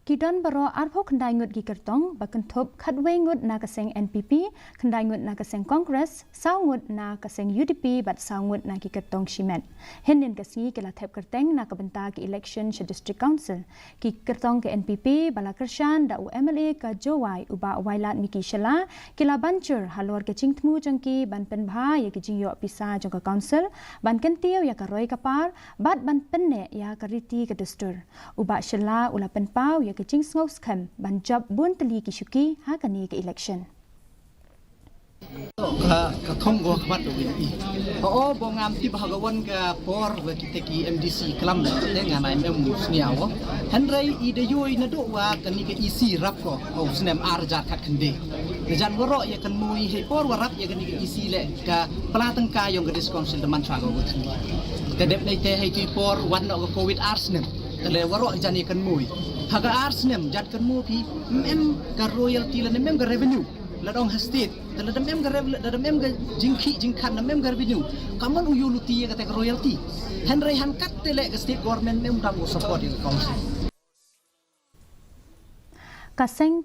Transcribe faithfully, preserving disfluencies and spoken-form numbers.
Ki don baroh arphew khyndai ngut ki kyrtong, ba kynthup khatwei ngut na ka seng N P P, khyndai ngut na ka seng Congress, saw ngut na ka seng U D P bad saw ngut na ki kyrtong shimet. Hynnin ka sngi ki la thep kyrteng na ka bynta ka election sha District Council. Ki kyrtong ka N P P ba la kyrshan da u M L A ka Jowai u Bah Wailadmiki Shylla, ki la ban jur halor ka jingthmu jong ki ban pynbha ïa ka jingïoh pisa jong ka Council, ban kyntiew ïa ka roi ka par, bad ban pynneh ïa ka riti ka dustur. U Bah Shylla u la pynpaw ïa ka jingsngew skhem ban jop bun tylli ki shuki ha kane ka election. Ka, ka thong ko ka bat ko i. O, o, bo ngam tip ha ka wan ka por wa kita ki M D C klam te nga na M M sniaw. Hynrei i da yoi naduh wa kani ka E C rap ko, o, snem ar hajar khat khyndai. Te jan waroh ïa kynmaw hei por wa rap ïa kani ka E C le ka pla tyngka yong ka District Council da man chwa ko ko thli. Te dep nei te hei tu i por wan noh ka covid ar snem. Te le waroh jan ïa kynmaw. Ha ka ar snem jan kynmaw phi, mm, em ka royalty lane em ka revenue. La dong ha state, te lada em ka rev-, lada em ka jingkhih jingkhan, lada em ka revenue. Ka mon u ïoh luti ïa kata ka royalty. Hynrei han kat te le ka state government em dang u support ïa ka council. Ka seng